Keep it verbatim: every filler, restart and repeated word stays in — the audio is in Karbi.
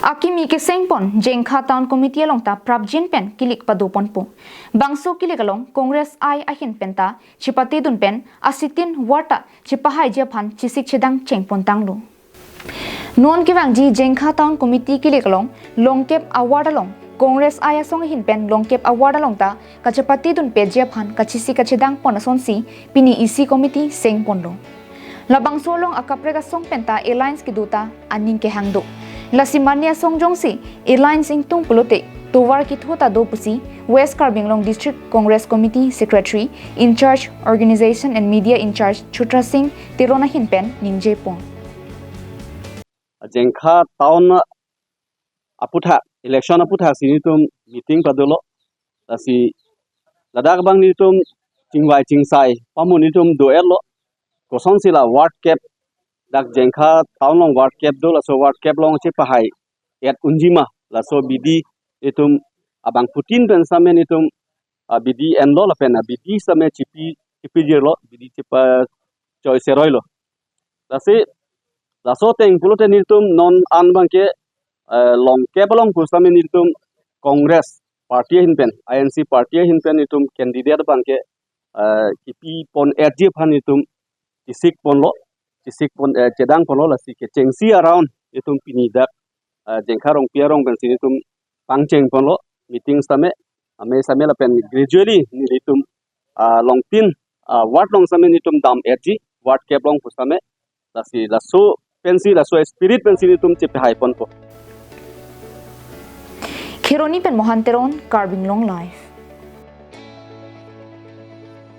Akimi kesengpon Jengkha Town Committee along ta prapjin pen kilik padoponpo. Bangso kilik along Congress I ahin penta chepatedun pen asitin ward ta chepahaiji aphan chesik chedang chengpontanglo. Non kevangji Jengkha Town Committee kilik along Longkep a-ward along Congress I asong ahin pen Longkep a-ward along ta kachepatedun peji aphan kachesik kachedangpon asonsi pini isi committee sengponlo. Labangso along akaprek asong penta alliance kedo ta aning kehang do. Lasi mane asong jongsi alliance ingtung pulote tovar ketho ta do pusi West Karbi Anglong District Congress Committee Secretary in charge Organization and Media in charge Chutra Singh Teron ahin pen ningjepon. Jengkha Town aputhak, election aputhak si nelitum meeting padolo. Lasi ladak abang nelitum chingvai chingsai pamu nelitum do-etlo. Kosonsi la ward kep, dak Jengkha Town along ward kep do, laso ward kep along chepahai-et unjima, laso bidi nelitum abangphutin pen same nelitum, ah, bidi enlo lapen, ah, bidi same chepi, chepijirlo, bidi chepachoiseroilo. Lasi laso ateng pulote nelitum non an abangke, eh, Longkep along pusitame nelitum Congress party ahin pen, I N C party ahin pen nelitum candidate abangke, eh, kepipon-etji aphan nelitum chesikponlo, chesikpon, eh, chedangponlo. Lasi kechengsi around nelitum pini dak, eh, Jengkha Rongpi arong pensi nelitum pangchengponlo meeting same, amei same lapen gradually nelitum, ah, along tin, ah, ward along same nelitum dam-etji, ward kep along pusitame. Lasi laso pensi, laso spirit pensi nelitum chepahaiponpo. Kheroni pen Mohan Teron, Karbi Anglong Live.